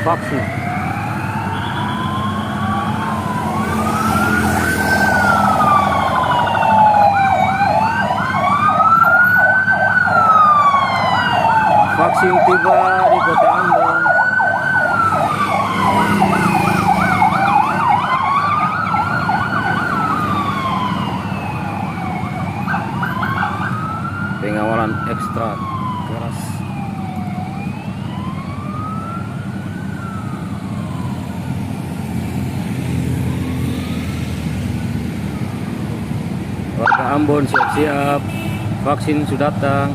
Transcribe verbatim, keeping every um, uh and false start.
Vaksin. Vaksin tiba di Kota Ambon. Pengawalan ekstra keras. Warga Ambon siap-siap, vaksin su datang.